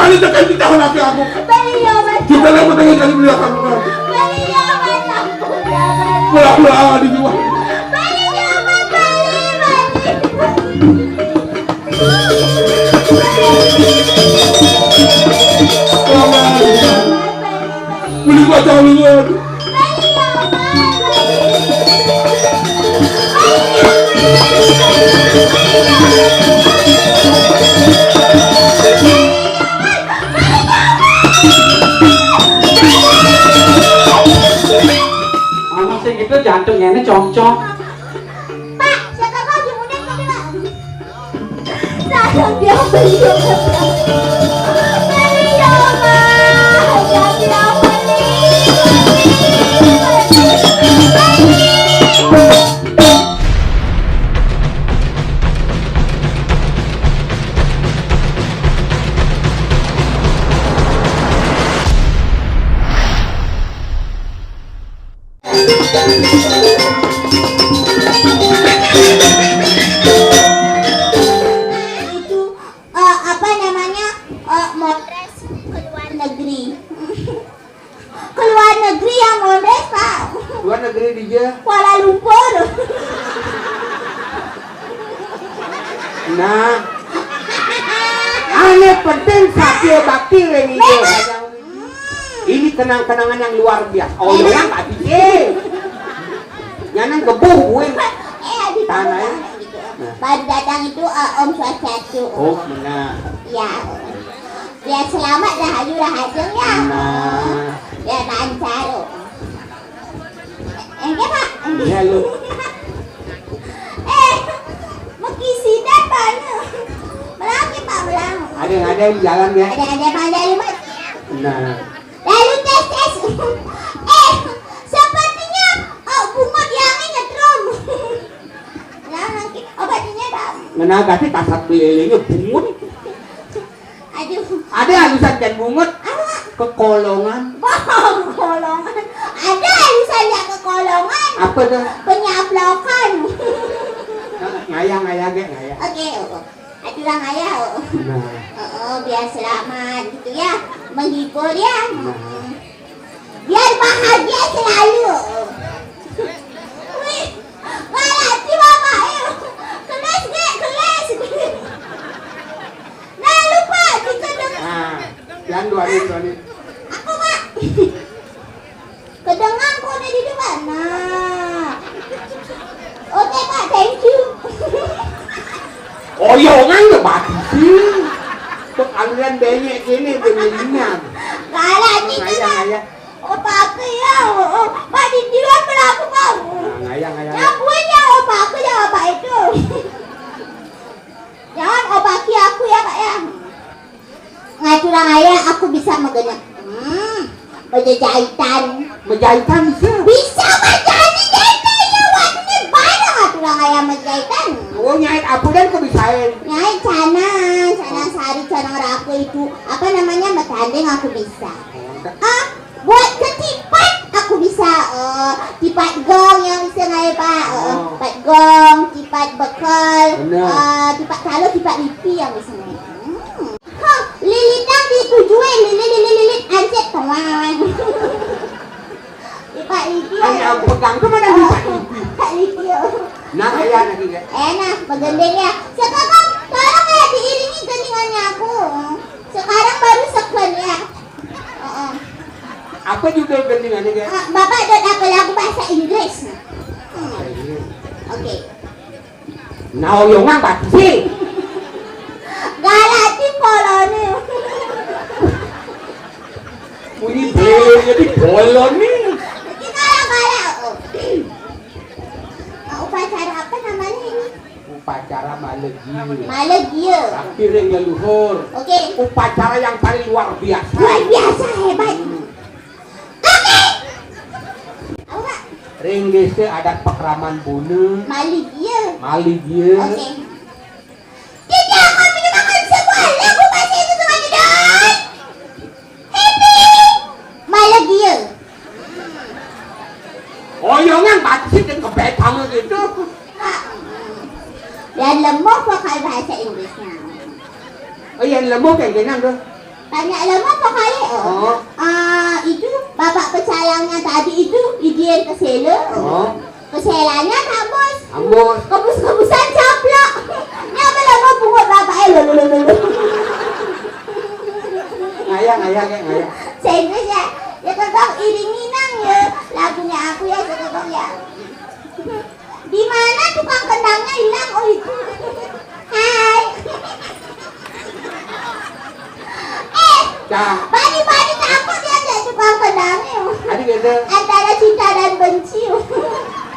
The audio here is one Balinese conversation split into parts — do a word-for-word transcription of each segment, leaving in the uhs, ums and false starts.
Ada tekan kita hadapi aku. Beli obat. Kita lihat petengah kali beli akan orang. Beli obat aku. Pulang pulang di luar. Beli obat, beli, beli. Pulang pulang. Beli kacang dulu. Anak sing itu jantungnya ini congcong. Pak, siapa kau di muda tadi, Pak? Sayang dia beli obat. Beli obat. Sayang dia beli. Itu, eh, apa namanya, eh, mondres ke luar negeri. Ke luar negeri yang mondres, Pak. Luar negeri di dia. Kuala Lumpur. Nah, ane penting sakit bakti ini. Ini kenang-kenangan yang luar biasa. Oh, iya, Pak D J. Nyanang gebuh, buin. Eh, di tanah, ya. Baru datang itu, eh, Om Swastiastu. Oh, benar. Ya. Biar selamat dah, ayu dah, Ajeng, ya. Nah. Biar lancar. Eh, ya, Pak. Iya, lu. Eh, mekisidan, Pak, nya. Melaki, Pak, melang. Ada yang ada di jalan, ya. Ada, ada, Pak, ada, Pak. Nah. Lalu tes, tes. Eh, sepertinya, oh, bungut yang ini nyetrum. Nah, nanti obatnya, Pak. Ngena gati kasat belenya bungut. Aduh. Ada alusan dan bungut. Apa? Kekolongan. Wah, kekolongan. Ada alusan yang kekolongan. Apa tuh? Penyaplokan. Ngayah, ngayah, gek, ngayah. Oke, oh. Aturan ayah, oh. Nah. Oh, oh, biar selamat gitu ya. Menghibur ya. Nah. Biar bahagia selalu. Wih, galak si bapak, eh. Kelas, gek, kelas. Nah, lupa, kita dong. Nah, yang dua ni, dua ni. Aku, Pak. Kedengar kau dari depan. Nah. Oke, Pak, thank you. Oyongan ke batu sih. Kok aliran banyak gini, dia melinyang. Galak ni, ngayah, Pak. Ngayah. Opa aku ya, oh, oh. Pak, di, di luar pelaku kau. Nah, ngayah, ngayah. Yang buat ya, opa aku ya, opa itu. Jangan obaki aku ya, Pak, ya. Ngaturang ayah, aku bisa magenep. Hmm, menjahitan. Menjahitan bisa? Bisa menjahit, ya, waktu ni banyak ngaturang ayah menjahitan. Oh, nyahit apa dan kau bisain? Nyahit canang, canang sari, canang raku itu. Apa namanya, metanding aku bisa. Oh, tak. Ah, buat ketipat aku bisa, eh, tipat gong yang bisa ngai, Pak. Eh, oh. Tipat gong, tipat bekel, benar. Eh, tipat talu, tipat lipi yang bisa ngai. Hmm. Hah, lilitang di tujuan, lilit, lilit, lilit, ancit, tuang. Tipat lipi. Hanya pegang tu mana tipat lipi? Tipat lipi, oh. Nah, ayah lagi, ya. Eh, nah, begending ya. Sekarang, tolong ya diiringi gendingannya aku. Sekarang baru second ya. Heeh. Apa judul gendingannya, Kak? Ah, Bapak dot apa lagu bahasa Inggris? Hmm. Bahasa Inggris. Oke. Nah, oyongan pasti. Galak di polone. Bunyi belenya di polone. Kita galak-galak. Oh. Ah, upacara apa namanya ini? Upacara malegia. Malegia. Tapi ring leluhur. Oke. Upacara yang paling luar biasa. Luar biasa, hebat. Hmm. Oke. Apa, Pak? Ring desa adat Pakraman Bona. Malegia. Malegia. Oke. Tidak akan mendengarkan sebuah lagu bahasa Inggris dengan tidak. Happy. Malegia. Oyongan batis dan kebetang gitu. Dan lemah vokal bahasa Inggrisnya. Oh, yang lemah kayak gini tuh. Tanya lama apa kali? Oh. Ah, itu bapak pecalangnya tadi itu izin ke sela. Oh. Ke selanya tak bos. Ambos. Kebus-kebusan caplok. Ini apa lama bungut bapak eh lo lo lo lo. Ngayang, ngayang, ya, ngayang. Sehingga ya, ya tetap iringi nang ya lagunya aku ya tetap ya. Di mana tukang kendangnya hilang? Oh itu. Hai. Eh, Cah. Bani-bani aku dia jadi tukang kendangnya. Adi gitu. Antara cinta dan benci.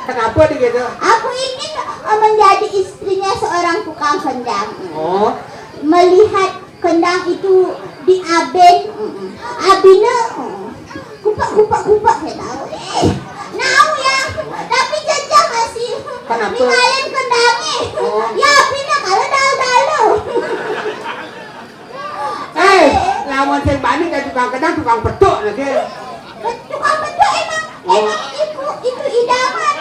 Kenapa adi gitu? Aku ingin eh, menjadi istrinya seorang tukang kendang. Oh. Melihat kendang itu di aben, abina, kupak kupak kupak saya tahu. Eh, nau ya, tapi jajah masih. Kenapa? Ninggalin kendangnya. Oh. Ya abina kalau dalu-dalu. Eh, lawan sing bani kayak tukang kendang, tukang petuk lagi. Tukang petuk emang, oh. Emang itu, itu idaman.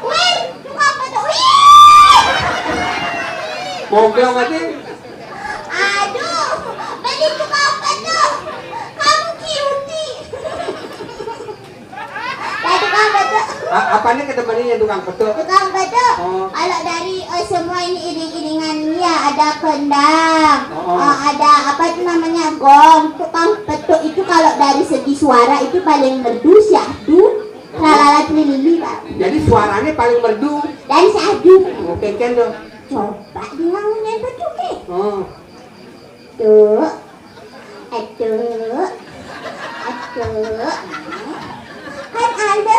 Wih, tukang petuk. Wih. Mogok aja. Aduh, beli tukang petuk. Kamu cuti. Lah tukang petuk. A- apanya ketemuannya yang tukang petuk? Tukang petuk. Oh. Kalau dari eh, semua ini iring-iringan ya ada kendang, oh. Eh, ada apa itu namanya gong. Tukang petuk itu kalau dari segi suara itu paling merdu, syahdu, tralala trilili pak. Jadi suaranya paling merdu. Dan syahdu. Oke kan tuh. Coba dengar nyanyi petuk eh. Oh. Tuh. Aduh. Aduh. Kan ada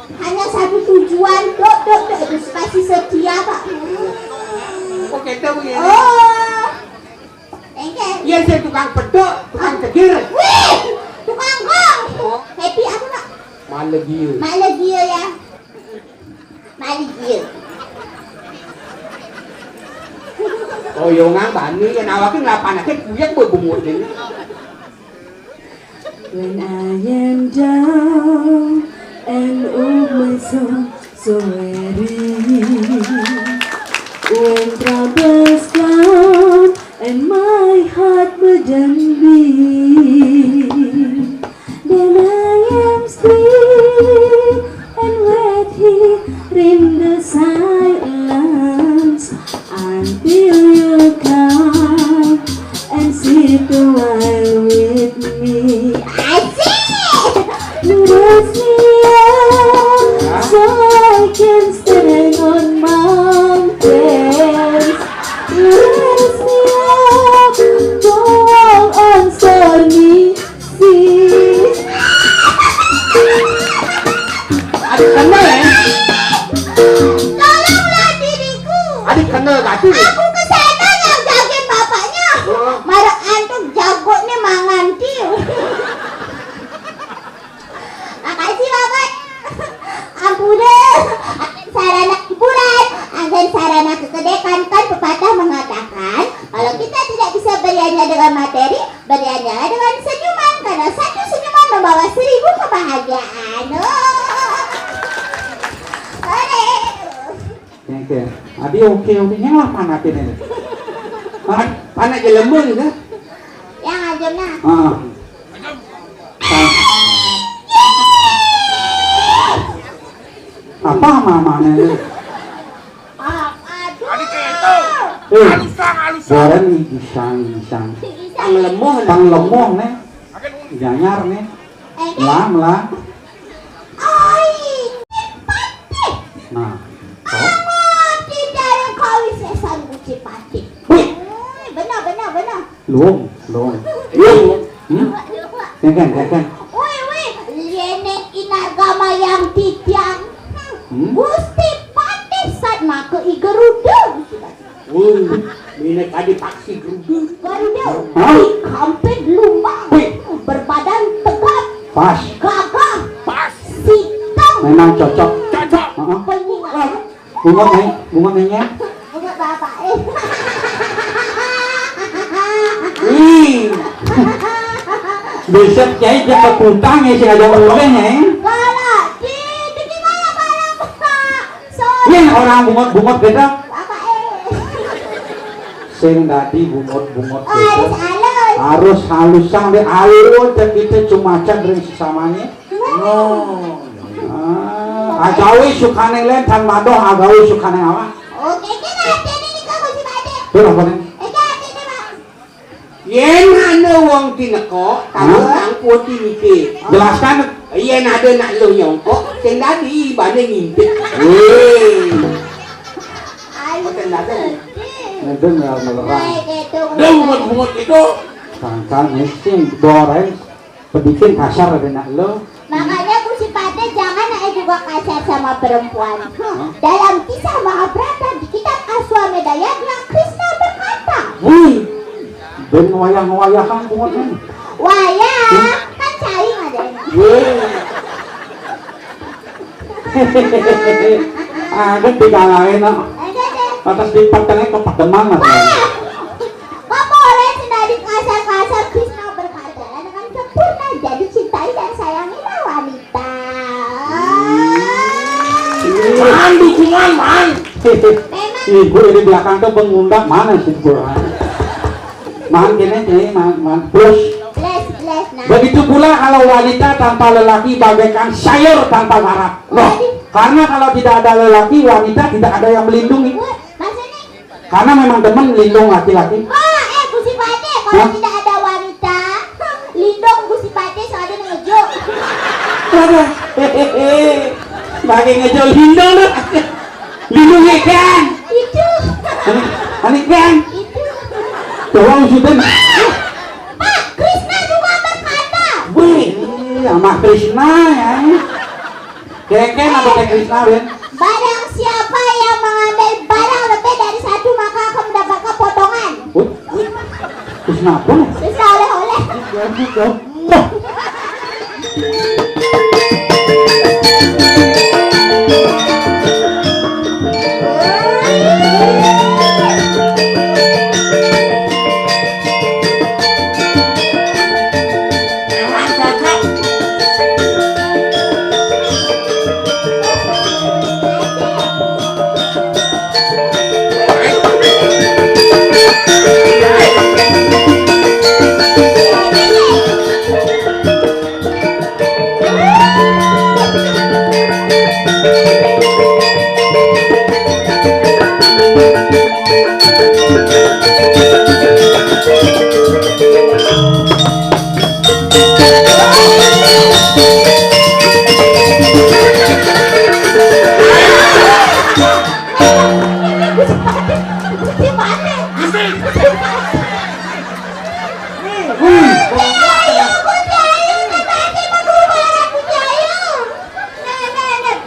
hanya satu tujuan, dok, dok, dok, itu pasti setia pak. Oh, gitu ya. Oh. Thank you. Iya, saya tukang petuk, tukang cegir. Wih, tukang gong. Oh. Happy aku nak. Malah dia. Malah dia ya. Mari dia. Oh, yo ngang bani yang awaknya ngelapan aja kuyak berbungut ini. When I am down and oh my soul so weary, when troubles come and my heart burden be, then I am still and wait here in the silence until you come and sit a while with me. Asik! Raise me up so I can stand on mountains. Raise me up, don't answer me. Adi kendel ya? Tolonglah diriku. Adi kendel kaki. Aku ke sana yang jagain bapaknya. Oh. Marah antuk jago nih mangantil. Makasih bapak. Ampun deh. Akan sarana hiburan, akan sarana kekedekan kan pepatah mengatakan kalau kita tidak bisa beriannya dengan materi, beriannya dengan senyuman, karena satu senyuman membawa seribu kebahagiaan. Oh. Oke. Adi oke oke nya lah panak ini. Panak jelema gitu. Yang aja nah. Ah. Apa mamanya ini? Aduh. Eh, alusan, alusan. Barang isang, isang. Tang lemoh, tang lemoh nih. Nyanyar nih. Melah, melah. Ai, patih. Nah. Amat di dalam kawis esan guci patih. Wih. Benar, benar, benar. Luong, luong. Luong. Hmm? Jangan, jangan. Wih, wih. Lieneng inagama yang titiang. Hmm? Gusti patih saat maka igaruda. Wih, ini tadi paksi geruda. Garuda. Hah? Di kampet lumbang. Wih. Berbadan tegap. Pas. Gagah. Pas. Sitang. Memang cocok. Cocok. Heeh. Penyingan. Bungut nih, bungut nih ya. Bungut bapak eh. Ih. Besok jai jaga kutang ya sih ada mulai nih. Galak, di di gimana malam pak? Sorry. Nih orang bungut-bungut gitu. Bapak eh. Sing dadi bungut-bungut gitu. Harus halus. Harus halusan deh, ayo, cek kita cuma cek dari sesamanya. Oh. Ah, agawi sukaning lén tan madoh, agawi sukaning awak. Oké, kita hati-hati nih, Kak, Gusti Padé. Tuh, apa nih? Oké, hati-hati, Bang. Yén ana wong tineka, kanggo Hah? Angkuti niki. Jelaskan. Yén ada nak luh nyongkok, sing dadi ibané ngintip. Wéh. Ayo. Mboten dadi. Ngedeng ya melerang. Nah, gitu. Dah, bungut-bungut itu. Sangkan mesti goreng, pedikin kasar ada nak luh. Makanya Gusti Padé jangan aja juga kasar sama perempuan. Hah? Dalam kisah Mahabharata di kitab Aswamedaya, Krishna berkata. Wih, ben wayah-wayahan pungut ini. Wayah, Hah? Kan cai ada. Wih. Ada tiga lain, no. Ada deh. Atas di petengnya kepedeman, mas. Wah, kok boleh sih dari kasar-kasar Krishna berkata, anak sempurna, jadi cintai dan sayangilah wanita. Man, dukungan, man. Memang. Ibu di belakang tuh pengundak mana sih, Bu? Man, gini, gini, man, man, plus. Plus, plus, nah. Begitu pula kalau wanita tanpa lelaki bagaikan sayur tanpa garam. Loh, karena kalau tidak ada lelaki, wanita tidak ada yang melindungi. Wah, maksudnya? Karena memang demen lindung laki-laki. Wah, eh, Gusti Padé, kalau Hah? Tidak ada wanita, lindung Gusti Padé soalnya ngejuk. Waduh, hehehe. Pakai ngejuk lindung tuh. Lindung ikan. Itu. Aneh, aneh kan? Itu. Tolong sudah. Pak, Krishna juga berkata. Wih, sama Krishna ya. Keken apa teh Krisna, Ben? Barang siapa yang mengambil barang lebih dari satu, maka akan mendapatkan potongan. Wih, wih. Terus kenapa? Terus oleh-oleh. Wah.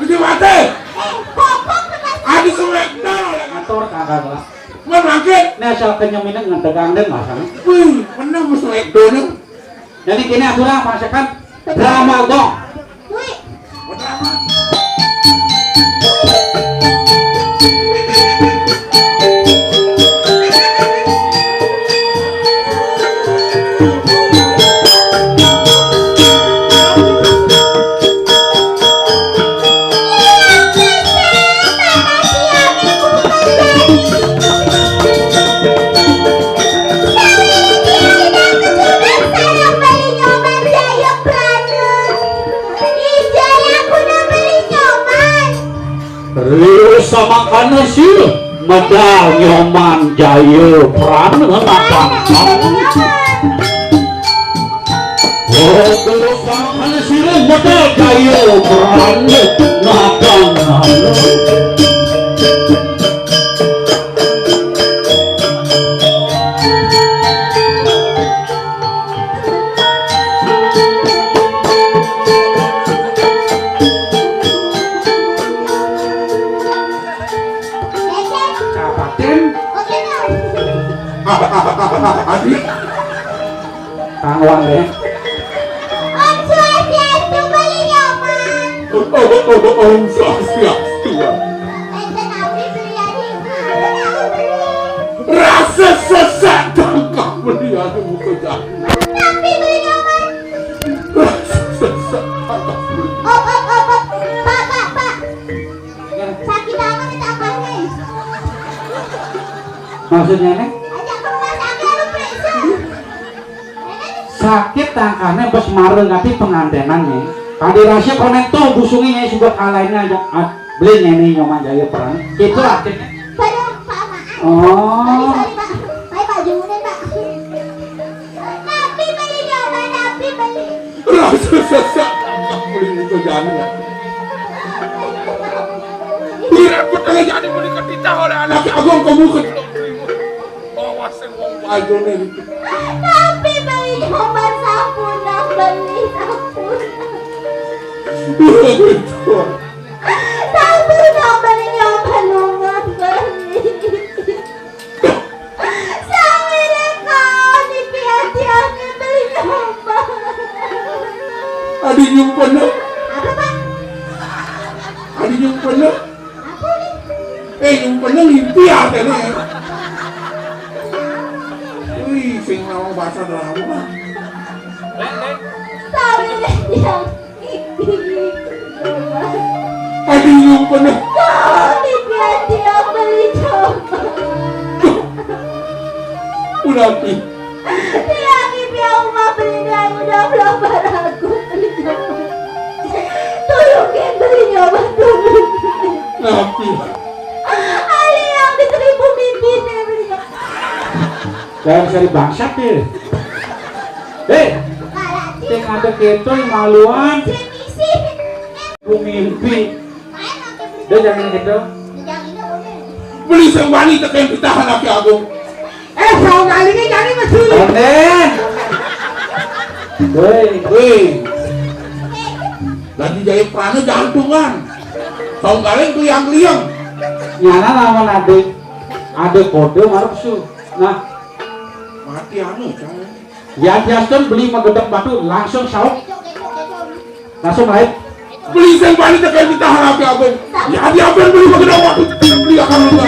Gede mati. Adi suwek dong. Atur kagak lah. Mana bangkit? Ini asal kenyem ini ngedegang deh, Mas. Wih, mana mau suwek dong? Jadi kini aturan masakan drama gong. Wih. Rio samakana sira medal Nyoman Jaya Prana. Oh, rio samakana sira medal Jaya Prana. Kapaten. Adi. Tangwang deh. Om Swastiastu, Beli Nyoman. Om Swastiastu. Enten abdi beli adi. Rasa sesak tangkap beli adi muka jalan. Tapi Beli Nyoman. Rasa sesak tangkap beli. Op, op, op, op. Pak, Pak, Pak. Sakit amat itu apanya? Maksudnya, Neng? Ajak ke rumah sakit, lu periksa. Sakit tangkane bes marengati pengantenan nih. Tadi rahasia konen tuh busungnya sudah kalainnya aja. Ah, beli ngene nyoman jaya perang. Gitu lah. Pada Pak Maan. Oh. Sorry, sorry, Pak. Ayo, Pak, jumunin, Pak. Tapi beli nyoman, tapi beli. Rasa sesak. Beli itu jangan. Iya, aku tengah jadi beli ketitah oleh anak agung kamu ke. Bawa sing wong bajone iki. Tapi beli nyoman sampun, beli sampun. Iya, betul. Sampun beli nyoman lunga beli. Sawire kok iki ati-ati beli nyoman. Adi nyumpene. Apa, Pak? Adi nyumpene. Apa nih? Eh, nyumpene ngimpi atene. Wih, sing ngomong bahasa drama. Sawire yang Adi nyumpene. Kok iki ati-ati beli nyoman. Udah, Pi. Tiang iki aku mah beli dari udah belum baraku beli nyoman. Tulungin beli nyoman, tulungin. Ngapi? Ali yang di seribu mimpi nih beli nyoman. Jangan cari bangsat nih. Hei, sing ada keto maluan. Ku mimpi. Dia jangan gitu. Beli sing wani teken ditahan api agung. Eh, saung alinge jani mesu. Onden. Woi. Woi. Lagi jahit prana jantungan. Saung galing tuh yang liang. Nyana lawan ade. Ade kode marepsu. Nah, mati anu, jangan. Ya biasa beli magedek batu langsung sauk. Langsung naik. Beli sing balik tekan ditahan api agung. Ya dia pun beli magedek batu beli akan lu.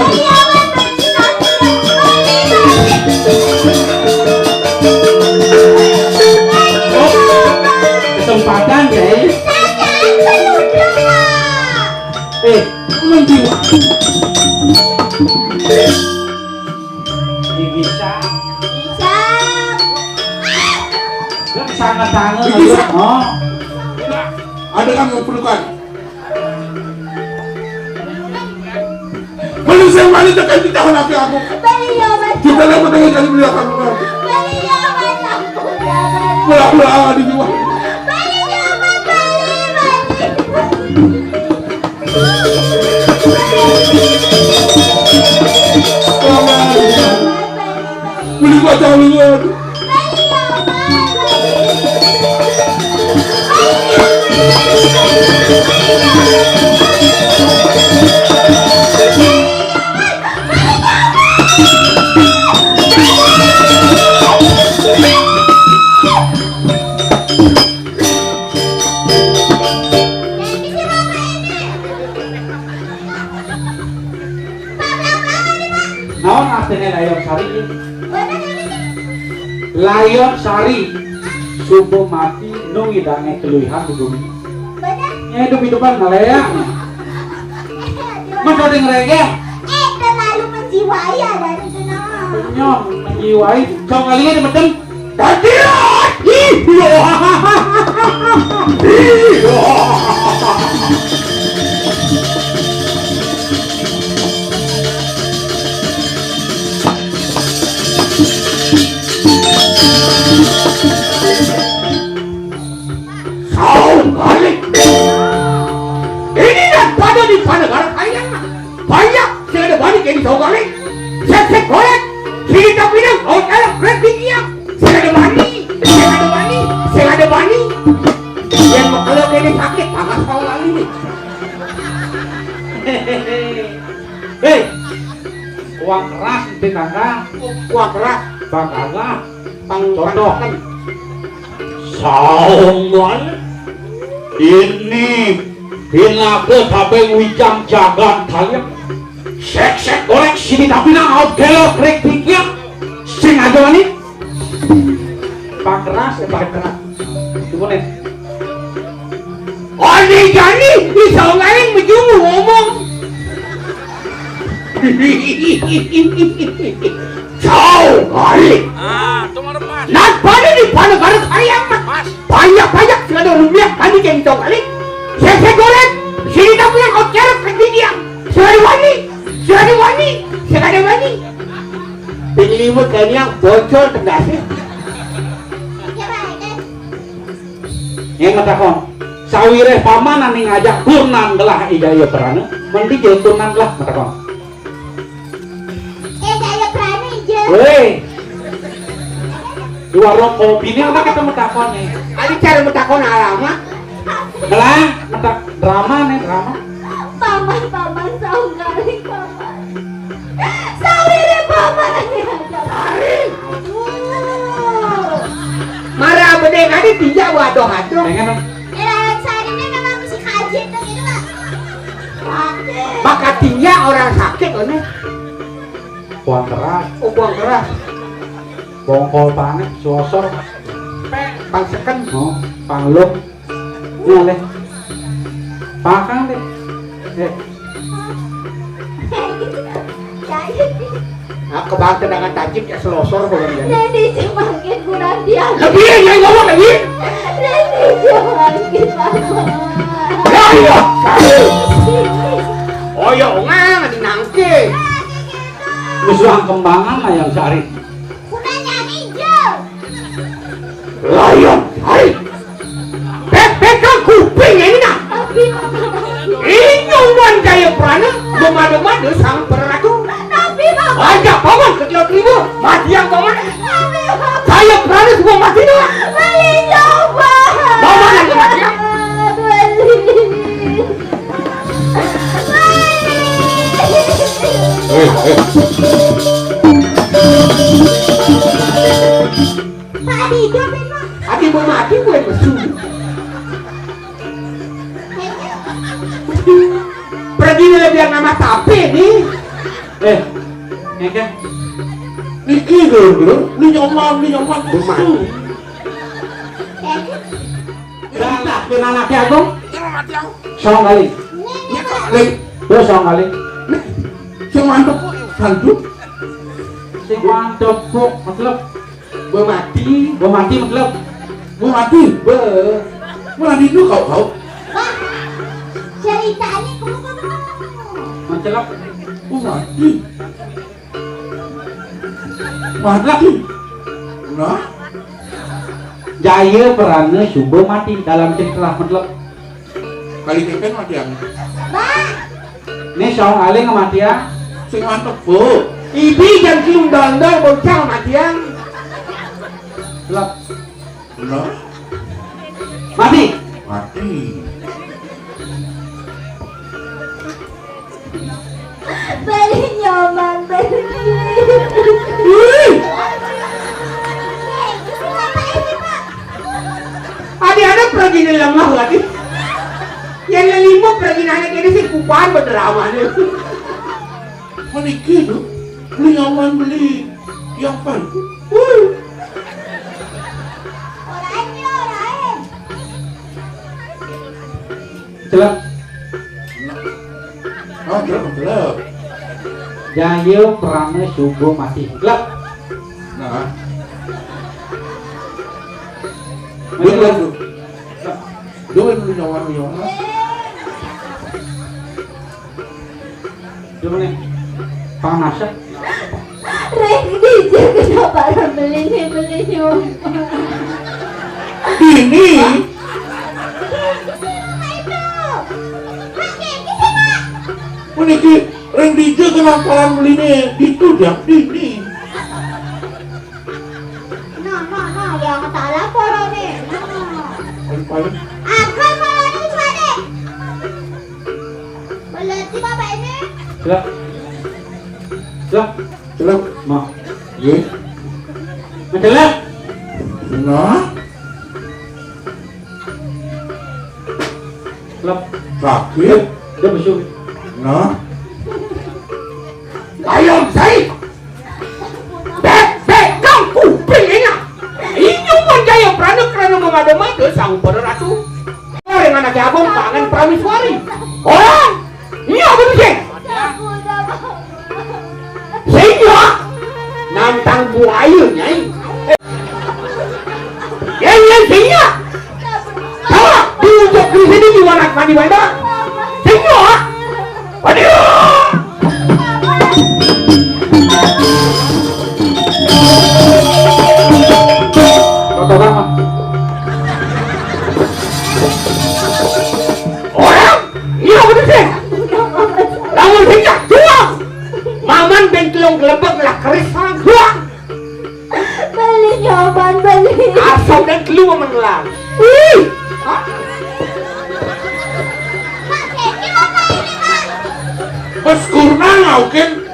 Oh, kesempatan, guys. Eh, menjiwa. Bisa. Bisa. Lu sangat tangan. Bisa. Oh. Ada kan mau pelukan? Manusia mana tekan di tahun api aku. Beli ya, Mas. Kita dapat dengan kali beli akan. Beli ya, Mas. Pulang, pulang, di luar. Beli ya, Mas. Beli, beli. Beli kacang luar. Naon artine layon sari? Layon sari supo mati nu ngidange keluihan di bumi. Nya hidup-hidupan nalea. Mah pada ngeregeh. Eh, terlalu menjiwai ya dari sana. Nyong menjiwai. Cong kalinya di medem. Tadi. Ih, iya. Iya. Saung balik. Ini dan pada di panegara kaya. Banyak sing ada balik ini saung balik. Sesek golek. Sini tak pinang, mau elok rek dikiak. Sing ada bani, sing ada bani, sing ada bani. Yang kalau kene sakit, panas kau lagi nih. Hei, uang keras di tangga. Uang keras. Bang kagak. Pang contoh. Saungan ini pinaka tabeng wijang jagan tayang. Sek-sek golek sini tapi na aut kelok rek pikir. Sing aja wani. Pakeras ya pakeras. Gimana? Ani jani bisa lain mejumu ngomong. Saungan. Ah, tuh mana Nan pada di pada gara karya mah. Banyak-banyak sudah rumiak tadi kayak gitu kali. Saya goreng, sini tak punya kau cerek ke dia. Sudah wani, sudah wani, sudah wani. Pilihan kayaknya bocor tendasnya. Yang matakon, sawiréh paman anu ngajak turnan gelah I Jaya Prana, mending jeung turnan gelah matakon. Eh, Jaya Prana, Jeng. Wéh. Di warung kopi ini apa kita matakon nih? Tadi cara matakon alamat. Gelah, matak drama nih, drama. Paman, paman, saunggali, paman. Sawiréh paman. Aduh. Marah bedé tadi tinja waduh aduh. Pengen, Bang? Éh, sarina memang mesti kaji tuh gitu, Pak. Maka tinja orang sakit ini. Buang keras. Oh, buang keras. Bongkol panik, sosor. Pang seken. Oh, panglung. Boleh. Pakang deh. Eh. Nah, kebang tendangan tajam ya selosor kalau dia. Nanti cemangkin kurang dia. Lebih ya, yang ngomong lagi. Nanti cemangkin apa? Ya, iya. Oh, ya, ngang, di nangke. Musuhan kembangan lah yang cari. Kurang yang hijau. Layan, hai. Pépékan kuping ini nah. Inyong wan Jaya Prana, demade-made sang peratu. Tapi, Bapak. Ajak paman ke Jawa Timur, mati yang paman. Tapi, Bapak. Jaya Prana semua mati dua. Beli coba. Paman yang mati. Beli. Eh, eh. Tadi itu apa, Pak? Ati mau mati gue mesum. Pergi lebih nama tapi nih. Eh, ngekeh. Niki lho, lho. Lu nyoman, lu nyoman. Lu mati. Dah, dah, kena anak jagung. Song kali. Nih. Terus song kali. Sing mantep, sanduk. Sing mantep, Bu. Matleb. Beu mati. Beu mati, matleb. Beu mati. Beu. Beu mati dulu kau, kau. Wah, ceritanya kamu kok. Matleb. Beu mati. Matleb. Nah. Jaya Prana suba mati dalam istilah, matleb. Kali kepeng matian. Bah. Nih, saung aling matian. Sing mantep, Bu. Ibi jangan kium dondol bocah matian. Lep. Nah. Mati. Mati. Beli nyoman, beli. Wih. Adi ada pergi lemah lagi. Yang lelima pergi nanya kene si kupan berdrama nih. Meniki tuh, beli nyoman beli yang pan. Wih. Celep. Oh, celep, celep. Jaya Prana suba mati. Celep. Nah. Bener tuh. Duh, lu nyawa, nyawa. Coba nih. Panas ya? Rék, dijé kenapa beli nih, beli nyumpang? Ini. Puniki ring dijé kenapa beli nih? Itu dia, ini. Nah, nah, nah, yang salah polone. Nah. Paling-paling. Akan polone, Pak. Berarti Bapak ini. Celep. Celep. Celep. Mah. Iya. Nah, celep. Nah. Celep. Sakit. Udah besuk. Nah. Bayam sai. Bek, bek, kang kuping enya. Inyong Jaya Prana karena memada-mada sang para ratu. Orang anak abang kangen prameswari. Orang. Iya, betul sih. Sehingga nantang buaya, Nyai. Di mana? Sing yo. Aduh. Orang, iya bener sih. Lamun sing yo, jual. Maman ben telung gelebek lah keris sang jual. Beli nyoban beli. Asam dan telu menelan. Ih. Hah? Mas Kurnan mungkin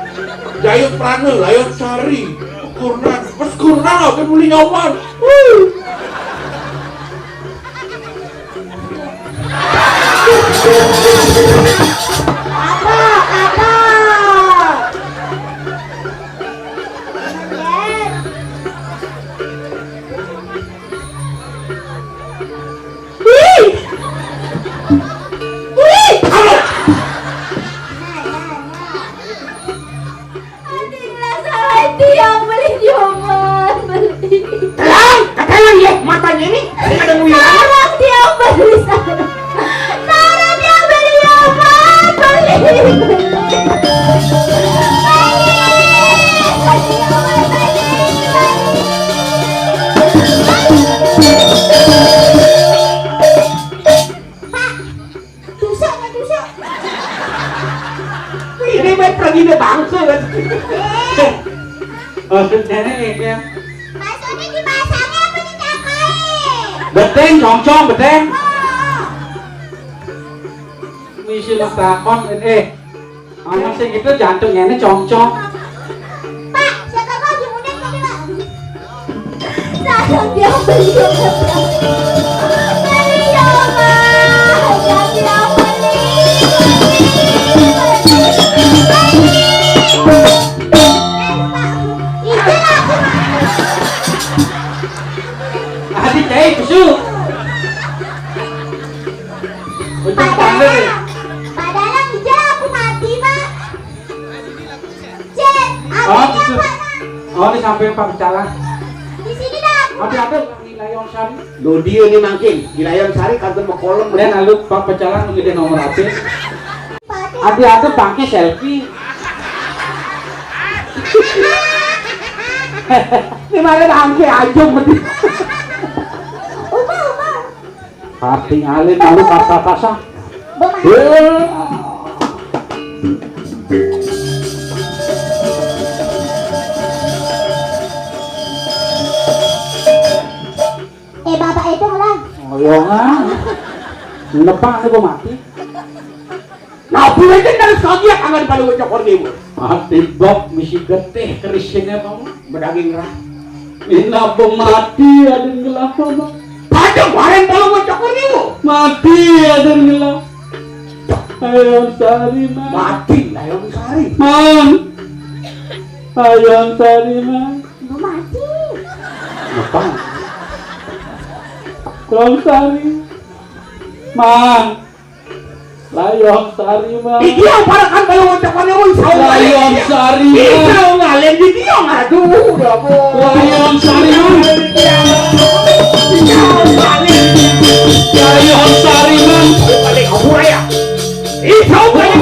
Jayut Prana, Layon Sari, Kurnan. Mas Kurnan mungkin beli nyoban. Wuh. Apa? Apa? Wih! Wih! Aduh, salah dia beli nyoman, beli. Terang, katakan ya matanya ini, saya ada nguyang. Salah dia beli, salah. Salah dia beli nyoman, beli. Beli. Beli nyoman, beli. Beli. Pak, dosa, Pak, dosa. Ini main pergi ke bangsa kan. Eh. Maksudnya nih ya. Maksudnya dipasangnya apa ditambahin? Beteng, congcong, beteng. Oh. Misi lu takon, eh. Ana sing gitu jantung ngene congcong. Pak, siapa kau di muda tadi, Pak? Saya dia beli. Beli ya, Pak. Saya dia beli. Beli. Eh, Pak. Itu, Pak. Adik, eh, busuk. Ujung Pak Dalang, Pak Dalang, iya, aku mati, Pak. Cek, oh, apa, Pak? Oh, di samping Pak Pecalang. Di sini dah. Ada, ada, di Layon Sari. Lo dia ni mangkin, di Layon Sari kantun makolom. Dan lalu Pak Pecalang ngitung nomor apa? Pak, ada, ada pakai selfie. Ini mana dah angke aja mesti. Uma, uma. Hati ngalih malu kata-kata. Bang. Eh. Eh, bapak itu lah. Oh, iya, kan? Lepas aku mati. Nah, boleh kan dari sekali ya, kangen pada ucap orang ibu. Mati bok, misi getih, kerisnya mau. Bedaging rah. Ini apa mati, ada yang gelap, Bang. Pada kemarin kalau ucap orang ibu. Mati, ada yang gelap. Ayo, Sari, Mang. Mati, ayo, Sari. Mang. Ayo, Sari, Mang. Ibu mati. Apa? Ayo, Sari. Mang. Layon Sari, Mang. Iki yang parakan kalau ucapannya, woi, saung Layon Sari, Mang. Saung alen iki yang aduh, ya ampun. Layon Sari, Mang. Saung alen. Layon Sari, Mang. Balik kabur ya. Ih, saung alen.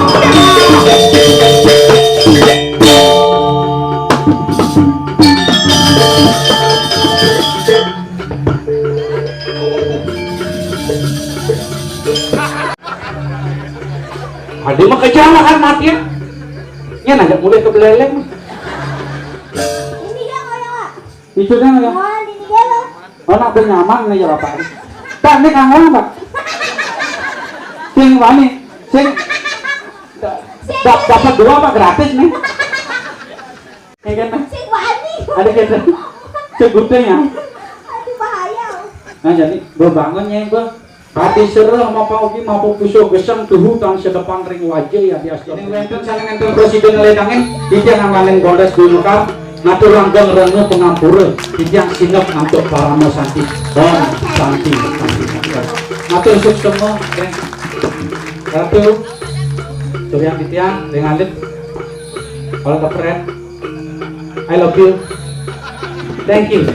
Ada mah kejar lah kan mati ya. Ini nanya mulai ke beleleng. Ini dia kayak. Itu kan ya. Oh, ini dia loh. Oh, nak nyaman nih ya Bapak. Pak, ini kanggo, Pak. Sing wani, sing da- dapat dua apa gratis nih? Ya kan? Sing wani. Ada kita. Segutnya ya. Aduh, bahaya. Nah, jadi gue bangun ya, gue. Pati sero mapa ugi mapa puso gesang tuhu tang sedepan ring waja ya di astana. Ning wenten saking enten presiden ledangen, titiang anglaning Polres Gunung Mekar, ngatur langgeng renu pangampura, titiang sinep ngantuk parama santi. Om Santi, Santi, Santi. Ngatur suksema, Ratu, Suryan titiang, ring alit, para kepret. I love you. Thank you.